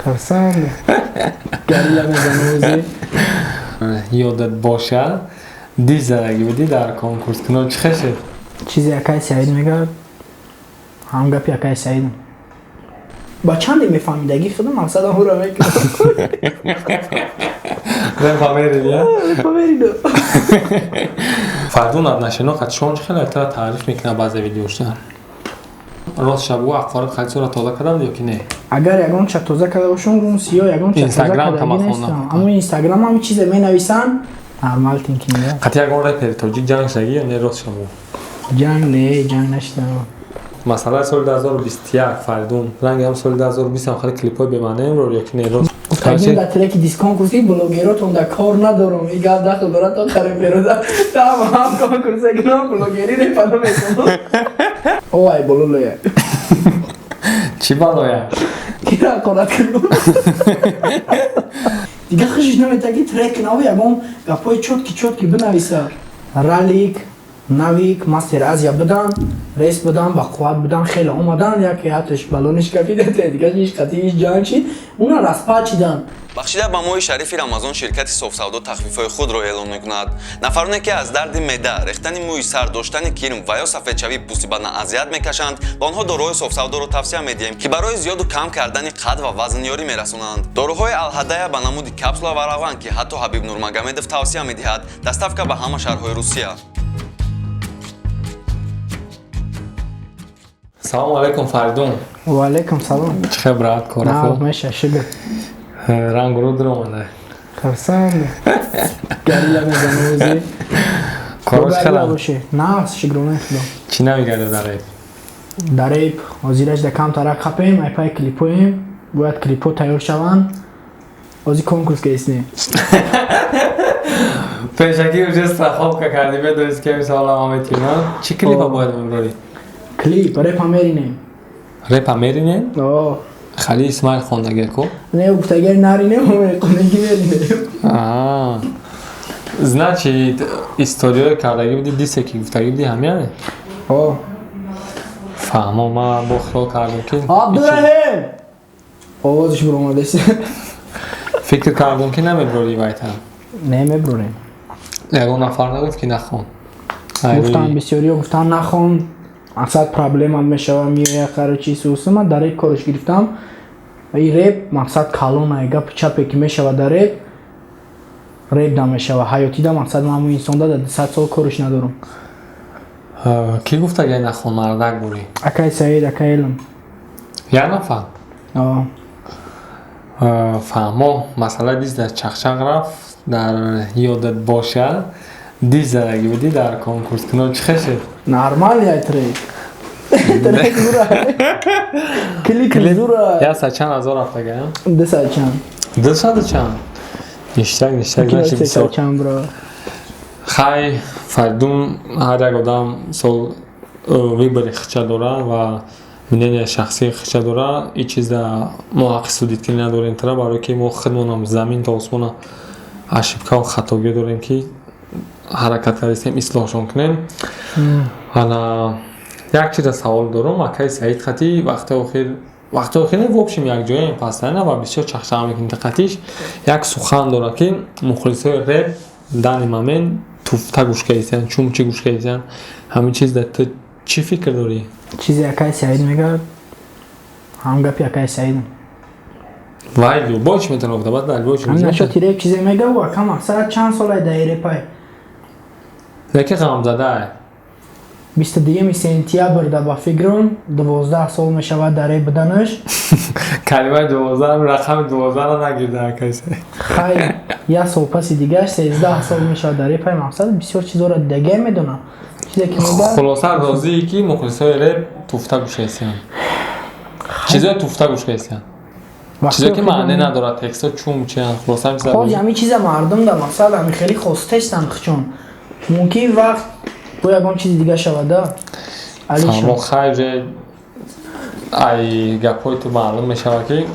Хурсанд. Гарила мезанам. Ёдат боша, диш задагӣ будӣ дар конкурс. Кино чӣ хешед? Чизе акай Саид мегӯяд, ҳам гапи акай Саидам. Ба чанде мефаҳмидагӣ худам мақсадам ҳура мекунам. Репа мерид, я? Репа мериду. Фардун Аднашино қад шон чӣ хеле тара таъриф мекунад баъзе видеошта. Рост шабу аққорат халтиро тоза кардам ё ки не? Агар ягон ча тоза карда бошам, рум сиё ягон ча тоза кардагӣ нестам. Аммо Инстаграм ҳами чизе менависанд. Нормал тинкинг. Қати ягон репери тоҷик ҷанг шудагӣ ё не, рост шабу? Ҷанг не, ҷанг нашудам. Масалаи соли 2021, Фаридун, ранги ҳам соли 2020 ҳам хеле клипҳои бемаънаемро ё ки не, рост? Гуфтагим дар треки дисконкурс ки блогеротон дар кор надорум, и гап дахл дорад то қариб берода там ҳам конкурс кунам, блогери репа намекунам. Ой, бололоя. Чӣ балоя? Кира ҳақорат кунам. Дига хушиш намета ки трек нави ягон гапҳои чёткий чёткий бинависа. Ралик, Навик, Мастер Азия будан, рейс будан, ба қувват будан, хеле омадан, яке ҳаташ балониш капида, дигаш ҳеҷ қатъи ҳеҷ ҷанг шид, уна распад шидан. Бахшида ба моҳи шарифи Рамазон ширкати Софсавдо тахфифҳои худро эълон мекунад. Нафароне, ки аз дарди меъда, рехтани мӯи сар, доштани кирм ва ё сафедшавии пӯсти бадан азият мекашанд, ба онҳо доруҳои Софсавдоро тавсия медиҳем, ки барои зиёду кам кардани қад ва вазн ёрӣ мерасонанд. Доруҳои Алҳадая ба намуди капсула ва равған, ки ҳатто Ҳабиб Нурмагомедов тавсия медиҳад. Доставка ба ҳама шаҳрҳои Русия. Салому алайкум, Фаридун. Ва алайкум салом. Чӣ хел, брат, кора хуб? Меша, шукр. Рангу дуромада. Хурсанд. Гарила мезанам ози. Коро чӣ хела? Боше. На, шукрона Худо. Чӣ намегарда дар реп? Дар реп ҳозираш да камтара қапем, айпай клипоем, бояд клипҳо тайёр шаванд. Ози конкурс кесне. Пешакӣ уже страховка кардӣ, медонист ки ҳамин саволам метиҳам. Чӣ клипа бояд мебарорӣ? Клип репа меринем. Репа меринем? О. Хали Исмаил хондагия ку? Не, гуфтагиа наринем, хондаги меринем. Аа. Значит, историёи кардагӣ буди, дисе ки гуфтагӣ буди, ҳамяне? О. Фаҳмо, ман бо хиёл кардам ки Абдураҳим! Овозиш буромадест. Фикр кардам ки намеброрӣ вайтан. Не, меброрем. Ягон нафар нагуфт ки нахон? Гуфтан, бисёриё гуфтан нахон, мақсад проблема мешава, меоя, короче, сусу. Ман дар реп кориш гирифтам. И реп мақсад калона, гапи чапе ки мешава дар реп, реп да мешава. Ҳаётида мақсад ман ҳамун инсонда да 200 сол кориш надорам. Кӣ гуфт агар нахон, мардак бурӣ? Акай Саид, акай Илм. Як нафар? О. Фаҳмо, масъалаи дис дар чақчақ рафт, дар ёдат боша, дис задагӣ будӣ дар конкурс. Кино чӣ хешед? Нормал яй трек. Трек зура. Клип зура. Яксад чанд ҳазор рафтага? 200 чанд. 200 чанд? Ништак, ништак, значит бисёр. Чанд, бро. Хай, Фаридун, ҳар як одам сол выбори хича дора ва мнения шахсии хича дора. И чиза мо ҳаққи судить кунӣ надорем тара, барое ки мо худмонам замин то осмона ошибкаву хатогӣ дорем, ки ҳаракат кардастем ислоҳшон кунем. Ана як чиза савол дорум: акаи Саид хати вақти охир, в общем, якҷояем постоянно ва бисёр чахчақа мекунем. Диққатиш як сухан дорад, ки мухлисои реп данный момент туфта гӯш кардистиянд, чумчи гӯш кардистиянд. Ҳамин чиз дар ту чӣ фикр дорӣ? Чизе акай Саид мегӯяд, ҳам гапи акай Саидам. Вай любой чӣ метавона гуфта, баъд дар любой чӣ. Ҳамин нашоти реп чизе мегӯяд, ака мақсад чанд солай дар репай. Яке ғамзадае. 22 сентябр да ба фикрам 12 сол мешавад дар реп буданаш. Калимаи 12, рақами 12-ро нагирда акай Саид. Хай, як сол паси дигар 13 сол мешавад дар репай. Мақсад бисёр чизоро дидагиам, медонам. Чизе ки мегӯяд. Хулоса, розие ки мухлисои реп туфта гӯш кардистиянд, чизои туфта гӯш кардистиянд, чизое ки маъне надорад, текстҳо чум чиянд, хулоса ҳамин чиза. Хози ҳамин чиза мардум да мақсад ҳамин хеле хостестанд хучон. Мумкин вақт бо ягон чизи дига шавад да. Фаҳмо, хайр, ай гапҳои ту маълум мешавад, ки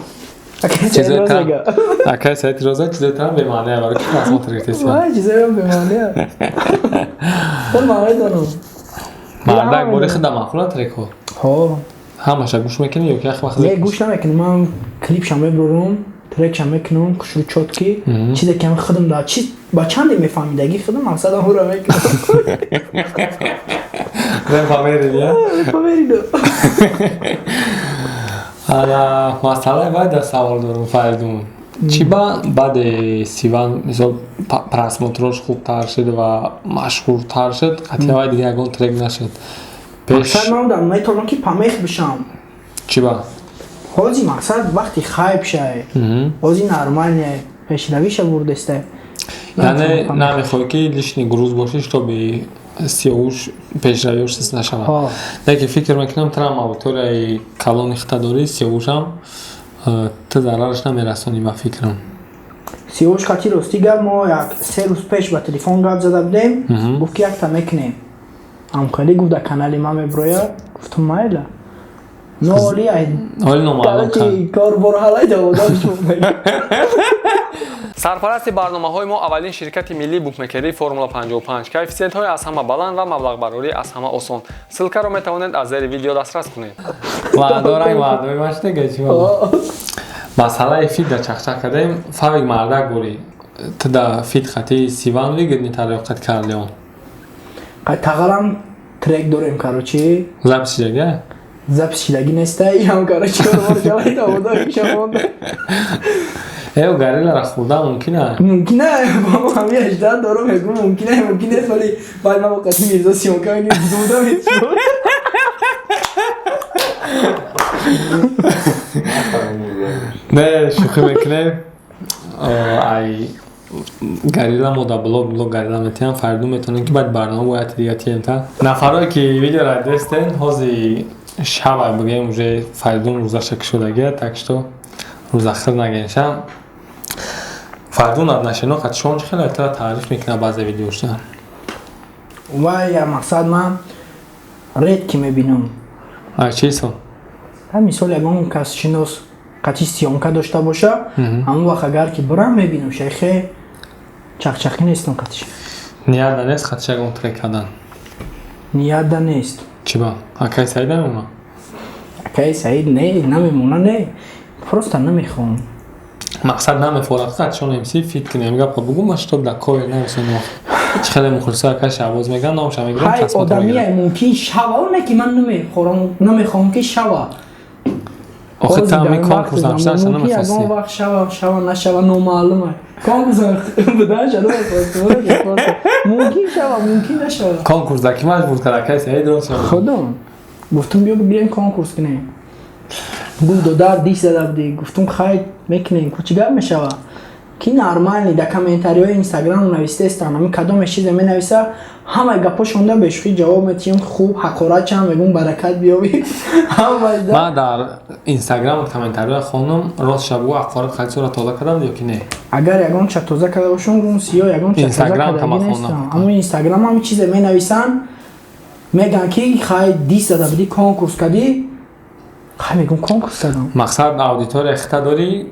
акай Саид роза чизои там бемаънея, барои ки просмотр гирифтеси. Чизои бемаънея. Худ ман медонам. Мардак бори худа маъқула трекҳо? Ҳо. Ҳамаша гӯш мекунӣ ё ки як вақт? Не, гӯш намекунӣ, ман Клипша мебурам, трекша мекунам, хушрӯ, чёткий, чизе ки худам да чи ба чанде мефаҳмидагӣ худам, мақсад ҳамуро мекунам. Рэп поверили? Рэп поверили. Ана, масъалаи баъд аз савол дорам, Фаридун. Чӣ ба баъди Сиван, мисол, просмотрош хубтар шуд ва машҳуртар шуд, қатъия дига ягон трек нашуд? Мақсад, ман метавонам ки помех бишам. Чӣ ба? Ҳози, мақсад, вақти хайп шай, ҳози нормальный пешравиша бурдеста. Яъне намехоҳӣ, ки лишний груз бошӣ, чтобы сиёвуш пешравиёш сис нашавад. Лекин фикр мекунам, трам аудиторияи калони хита дорӣ, сиёвушам ту зарараш намерасонӣ, ба фикрам. Сиёвуш хати, рости гап, мо як 3 рӯз пеш ба телефон гап зада будем. Гуфт, ки якта мекунем, ҳамкорӣ, гуфт, дар канали ман меброяд. Гуфтум, майла, но оли оли номаълум. Кор бор ҳалай. Сарпарасти барномаҳои мо аввалин ширкати миллии букмекерии Формула 55, коэффисиентҳои аз ҳама баланд ва маблағбарорӣ аз ҳама осон. Ссылкаро метавонед аз зери видео дастрас кунед. Ваъдоранг ваъдои маштега чи масъалаи фит да чахчах кардем. Фавик, мардак бурӣ, ту да фит хати Сиван выгодный тариқат карлеон? Тағарам трек дорем, короче. Запись шидага? Запись шидагӣ неста, иам, короче. Э, гориллара хӯрдан мумкин? Мумкина, ҳами 18 дорам, мегӯм, мумкина, мумкин нест, вале баъд ман вақти Мирзо съёмка мекунем, зуда мешуд. Не, шӯхӣ мекунем. Ай горилла мо да блог блог горилла метиҳам. Фаридун, метавонем, ки баъд барнома бояд дига тием та нафарое, ки видеора дестен, ҳози шаба бигем, уже Фаридун рӯзаша кушодагия, так что рӯзахир нагенша. Фаридун отношено қати шон хеле тара таъриф мекунад баъзе видеошта. Вай, мақсад, ман редко мебинам. А чи сон? Мисол, ягон кас шинос қати съёмка дошта боша, ҳамон вақт агар ки бурам, мебинам. Шайхе чақчақӣ нестам қатиш. Ният да нест қатиш ягон трек кардан? Ният да нест. Чӣ ба, акай Саид намемона? Акай Саид не, намемона, не, просто намехоҳам. Мақсад, намефорад қатишон мс фит кунем, гапа бугу, ма чтоб да ковер нарасонам. Чӣ хеле мухлисо акай Шаҳбоз меган, номша мегирам. Ҳай, одамие мумкин шава, не ки ман намехорам, намехоҳам, ки шава. Охи та ҳами конкурс намшаша намехости? Ягон вақт шава, шава, нашава, номаълума. Конкурс будаша намехостам, мумкин шава, мумкин нашава. Конкурс да ки маҷбур кард, акай Саид рост? Худом гуфтум, биё бигирем, конкурс кунем. Гуфт, додар, дис зада будӣ. Гуфтум, хай, мекунем, ку чӣ гап мешава, ки нормальный. Дар комментариҳои Инстаграм навистаестан, ами кадоме чизе менависа, ҳамаи гапошонда бешӯхӣ ҷавоб метиҳем. Хуб, ҳақорат чам мегӯм, баракат биёбӣ. Ман дар Инстаграм комментариҳоя хондам, рост шабгӯ, ҳақорат хатисора тоза кардам ё ки не? Агар ягон ча тоза карда бошам, гум сиё, ягон ча тоза кардагӣ нестам. Ҳамун Инстаграм ҳами чизе менависанд, мегӯянд, ки хай, дис зада будӣ, конкурс кардӣ. Хай, мегӯм, конкурс кардам. Мақсад, аудитория хита дорӣ,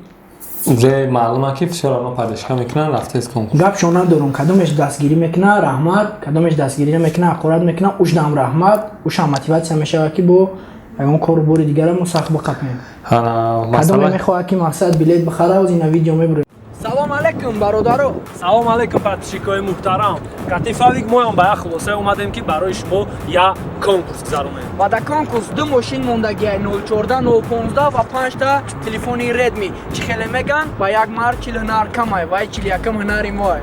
уже маълума, ки всё равно поддержка мекунанд, рафтез конкурс. Гапшон надорам. Кадомеш дастгирӣ мекуна, раҳмат, кадомеш дастгирӣ намекуна, ҳақорат мекуна, ушдам раҳмат, ушам мотиватсия мешавад, ки бо ягон кору бори дигара мо сахт биқапем. Кадоме мехоҳад, ки, мақсад, билет бихара, оз ина видео мебурем. Салом алейкум, бародаро! Салом алейкум, подписчикои муҳтарам! Кати Фавик моям ба як хулоса омадем, ки барои шумо як конкурс гузаронем. Ва дар конкурс ду мошин мондагиай, 04, 015 ва панҷта телефони Redmi. Чӣ хеле меган, ба як мард 40 ҳунар камай, вай 41-м ҳунари моай.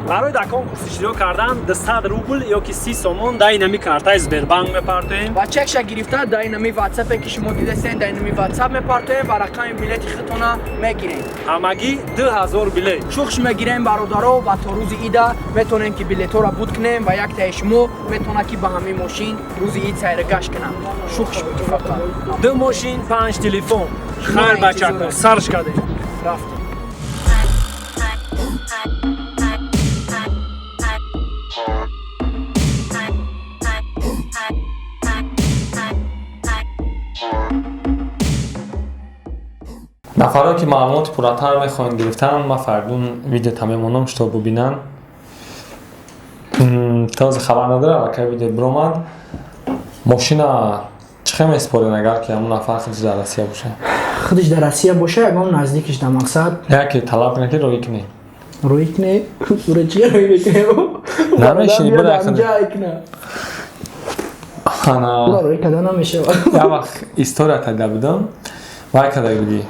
Барои дар конкурс иштирок кардан 200 рубл ё ки 30 сомон дар инами картаи Сбербанк мепартоем. Ва чекша гирифта дар инами ватсапе, ки шумо дидесен, дар инами ватсап мепартоем ва рақами билети худтона мегирем. Ҳамагӣ 2000 билет. Шухш мегирем, бародаро, ва то рӯзи ида метавонем, ки билетҳоро буд кунем, ва яктаи шумо метавонад, ки ба ҳамин мошин рӯзи ид сайргашт кунад. Шухш фақат. Ду мошин, панҷ телефон. Хайр, бачако, сарш кардем. Рафтем. Нафаро, ки маълумоти пурратар мехоҳанд гирифтан, ман Фардун видеота мемонам, что бубинанд. Този хабар надорам, акай видео биромад. Мошина чӣ хел месупорен, агар ки ҳамун нафар худш дар Россия боша? Худаш дар Россия боша, ягон наздикиш дар мақсад. Яке талаб кунад, ки роӣ кунӣ. Рӯй кне, ура чи рӯй мекунем? Намешинӣ, бира кунӣ. Куна. Ана. Ура рӯй карда намешавад. Як вақт история карда будам, вай карда будӣ.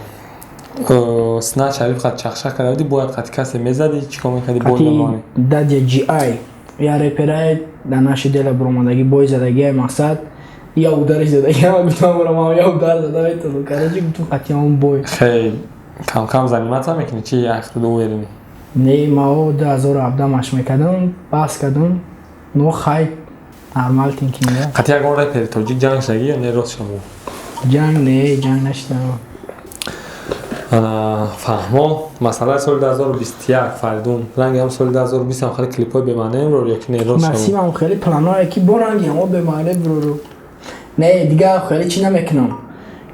Сина Шариф қад чахчах карда будӣ, бояд қад касе мезадӣ, чӣ кор мекардӣ, бой намонӣ? Дадя GI я реперай дар наши дела буромадагӣ, бой задагӣ, мақсад я удариш задагӣ, ама гуфтам, бурам, я удар зада метавонам. Короче, гуфтам, қатъиан бой. Хел кам-кам заниматься мекунӣ, чи яхтуду уверенӣ? Не, мао 2017 машқ мекардам, бас кардам, но хай, нормал тинкинг. Қати ягон репери тоҷик ҷанг шудагӣ ё не, рост шумо? Ҷанг не, ҷанг нашидам. Ана, фаҳмо. Масъалаи соли 2021, Фаридун, ранги ҳам соли 2020 ҳам хеле клипҳои бемаъне мебурор ё ки не, рост шумо? Насибам, хеле планое ки бо ранги ҳамо бемаъне бурору. Не, дига хеле чӣ намекунам.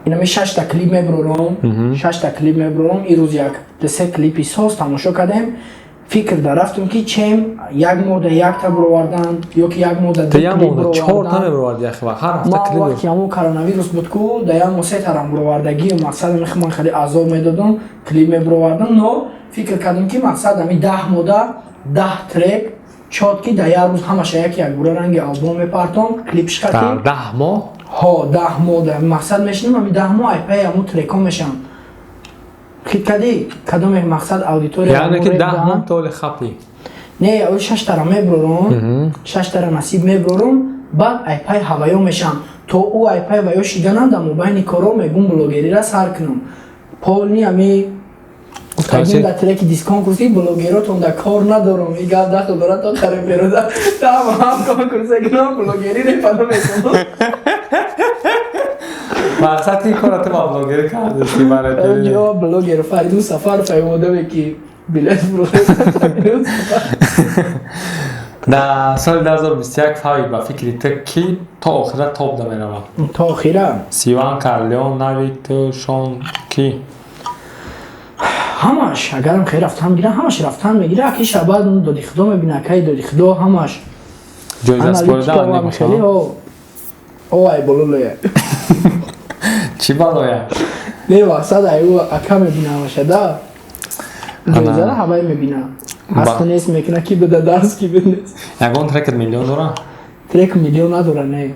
Инами шашта клип мебурорам, шашта клип мебурорам. Ирӯз як се клипи соз тамошо кардем. Фикр дар рафтем, ки чем як моҳда якта буровардан ё ки як моҳда Та як моҳда чорта мебуроварди, яхи вақт ҳар ҳафта клип. Вақти ҳамон коронавирус буд ку, да як моҳ се тарам буровардагӣ. Мақсад, ман хеле азоб медодам, клип мебуровардам, но фикр кардем, ки мақсад ами 10 моҳда 10 трек чот, ки дар як рӯз ҳамаша як якбора ранги албом мепартом, клип шикати. Дар 10 моҳ? Ҳо, 10 моҳ мақсад мешинем, ами 10 моҳ айпаи ҳамун трекҳо мешавам. Хит кардӣ, кадоме мақсад аудитория. Яъне ки 10 моҳ толи хапӣ? Не, шаштара мебурорум, шаштара насиб мебурорум, баъд айпай ҳаваё мешавам. То ӯ айпай ваё шиданам, дар мобайни коро мегум, блогерира сар кунам. Полни ами гуфтагим дар треки дисконкурси блогеротон да кор надорам, и гап дахл дорад то қариб там ҳам конкурсе кунам, блогери репано мекунам. Мақсад ки кора ту ба блогерӣ кардасти барои? Блогер Фаридун Сафаров ай одаме ки билет фурӯхт. Дар соли 2021, Фавик, ба фикри ту, ки то охира топ да меравад? То охира? Сиван, Карлеон, Навик, ту, Шон, ки? Ҳамаш агарам хеле рафтан мегира, ҳамаш рафтан мегира. Аки шабад доди худо мебина, акаи доди худо ҳамаш. Ҷоиза спорида. Хеле о ай бололоя. Чӣ балоя? Не, мақсад, ай ӯ ака мебина ҳамаша да. Ҷоизара ҳавай мебина. Ҳасту нест мекуна, ки бида даст, ки биднест. Ягон трекат миллион дора? Трек миллион надора, не.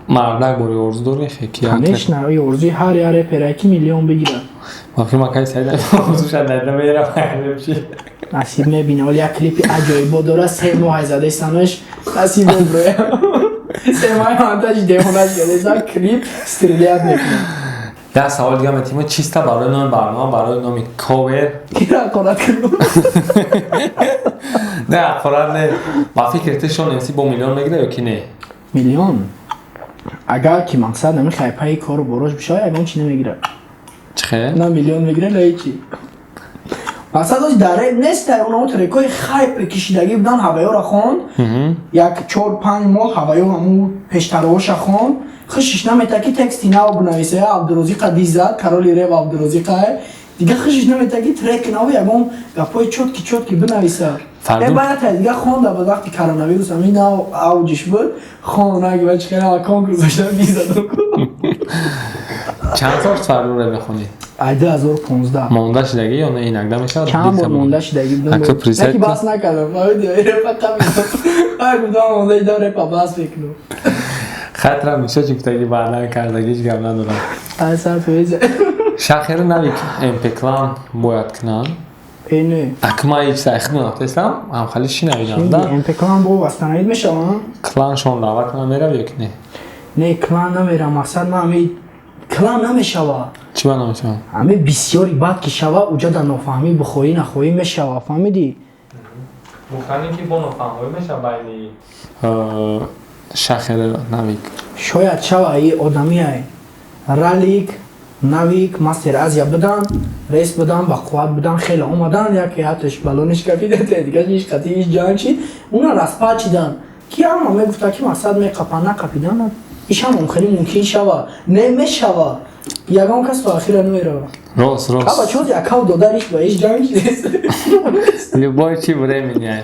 Мардак бори орзу дорӣ? Конечно, орзуи ҳар як репере ки миллион бигирад. Вақти макаи Саид орзуша надида мерава. Насиб мебина, вале як клипи аҷоибо дора, 3 моҳ задаистанаш, насиб меброя. 3 моҳ монтажи девонаш кардеса, клип стрелять мекунад. Як савол дига метима, чиста барои номи барнома, барои номи ковер. Кира ҳақорат кардам? Не, ҳақорат не. Ба фикри ту, Шон МС бо миллион мегира ё ки не? Миллион, агар ки мақсад ами хайпаи кору борош бишавад, ягон чи намегирад. Чӣ хел? На миллион мегира, на ҳечи. Мақсад, ози дар реп нест, онао трекҳои хайп кишидагӣ будан, ҳаваёра хонд, як 4-5 моҳ ҳаваё ҳамун пештароша хонд, хушиш намета ки тексти нав бинависа. Абдурозиқа дизад, короли реп Абдурозиқа, дига хушиш намета ки трек нав, ягон гапҳои чёткий чёткий бинависа. Баъд дига хонда буд, вақти коронавирус ҳамин нав авҷиш буд, хонаги ва чихела конкурс доштам, дизадам. Чанд сол Фаридун реп мехонӣ? Ай 2015. Монда шидагӣ ё не, инакда мешавад? Чанд бор монда шидагӣ будам, яки бас накардам, репа қаб гуфтам, монда шидам, репа бас мекунам. Хатра миша чӣ гуфтагӣ, баъдан кардагӣ, ҳеҷ гап надорам. Шахери Навик МП клан бояд кунанд? Не. Акма ҳеҷ сайхи нафтестам, ҳамхали шинавидам да. МП клан бо восстановить мешавам. Клан шон даъват кунам, мерав ё ки не? Не, клан намерам. Мақсад, ман ҳами клан намешава. Чӣ ба намешава? Ҳами бисёри бад ки шава, уҷа дар нофаҳмӣ, бихоҳӣ нахоҳӣ мешава, фаҳмидӣ? Гуфтанӣ ки бо нофаҳмҳоӣ мешава байни шахери Навик? Шояд шава, и одамиай ралик, Навик, Мастер Азия будан, рейс будан, ба қувват будан, хеле омадан, яке ҳаташ балониш капида, дигаш ҳеҷ қати ҳеҷ ҷанг шид, уна распад шидан, ки ҳама мегуфта, ки мақсад меқапан, нақапидан, ишам хеле мумкин шава, не мешава, ягон кас то ахира намерава. Рост, рост. Аба чози акав додариш ба ҳеҷ ҷанг нест. Любой чи времени.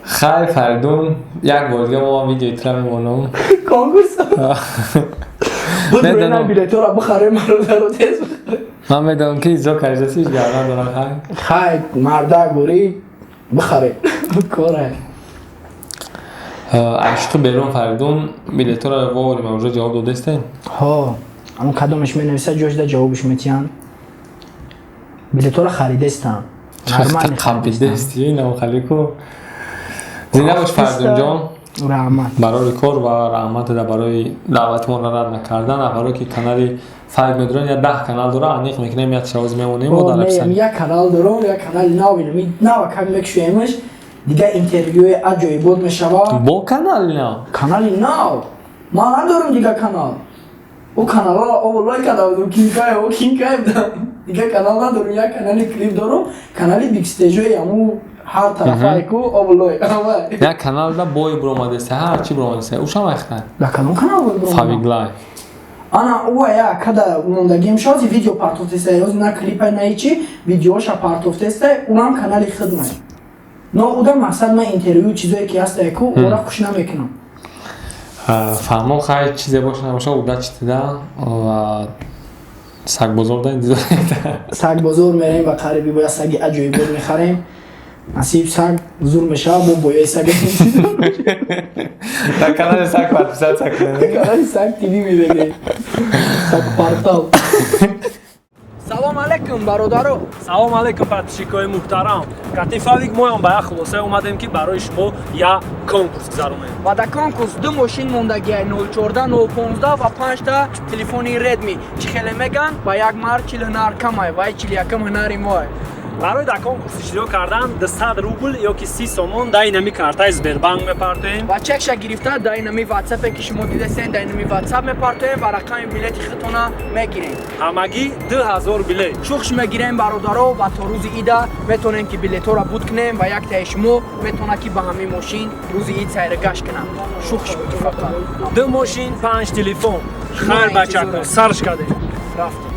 Хай, Фаридун, як бор дига мо видеои тра мемонам. Конкурс. Будрена, билетора бихарем, бародаро, тез бихарем. Ман медонам, ки иҷро кардасиш, гардан дорам, хай. Хай, мардак бурӣ, бихарем, кора. Айшуқи берун, Фаридун, билетора воврима уже ҷавоб додестен? Ҳо, ҳамон кадомеш менависа, ҷошда ҷавобш метиҳанд. Билетора харидестам. Нормально харидестам. Қабидести навхалику. Зинда бош, Фаридунҷон. Раҳмат. Барои кор ва раҳмат да барои даъвати моро рад накардан. Нафаро ки канали Фарид медоранд, я 10 канал дора, аниқ мекунем, як шавоз мемонем мо дар описание. Як канал дорам, як канали нав бинам, нава как мекушоемаш, дигар интервюи аҷоибот мешавад. Бо канали нав? Канали нав ман надорам, дигар канал, ӯ каналҳоро оволой карда будам, кинкай о кинкай будам, дигар канал надорам. Як канали клип дорам, канали бикстежои, ҳаму ҳар тарафайку оволой. Як каналда бой буромадеста, ҳар чи буромадеста, ушам айхта. Дар кадом канал бой буромадам? Фавиг Лайф. Ана ӯ я када мондагим шози видео партофтеста, ёзи на клипай, на ҳичи, видеоша партофтеста, унам канали хидмай. Но уда мақсад ман интервю, чизое ки ҳаста, ку ора хуш намекунам. Фаҳмо, хай, чизе боша набоша, удачи тида ва сагбозор да интизор. Сагбозор мерем ба қариби, бояд саги аҷоибот мехарем. Насиб, саг зур мешава, бо бояи саг. Дар канали саг подписаться кунед. Канали Саг ТВ мебинед, Саг Портал. Салом алейкум, бародаро. Салом алейкум, подписчикои муҳтарам. Кати Фавик моям ба як хулоса омадем, ки барои шумо як конкурс гузаронем. Ва дар конкурс ду мошин мондагиай, 014, 015 ва панҷта телефони Redmi. Чӣ хеле меган, ба як мард 40 ҳунар камай, вай 41-м ҳунари мой. Барои дар конкурс иштирок кардан 200 рубл ё ки 30 сомон дар инами картаи Сбербанк мепартоем. Ва чекша гирифта дар инами ватсапе, ки шумо дидесен, дар инами ватсап мепартоем ва рақами билети худтона мегирем. Ҳамагӣ 2000 билет. Шухш мегирем, бародаро, ва то рӯзи ида метавонем, ки билетҳоро буд кунем, ва яктаи шумо метавонад, ки ба ҳамин мошин рӯзи ид сайргашт кунад. Шухш буд фақат. Ду мошин, панҷ телефон. Хайр, бачако, сарш кардем. Рафтем.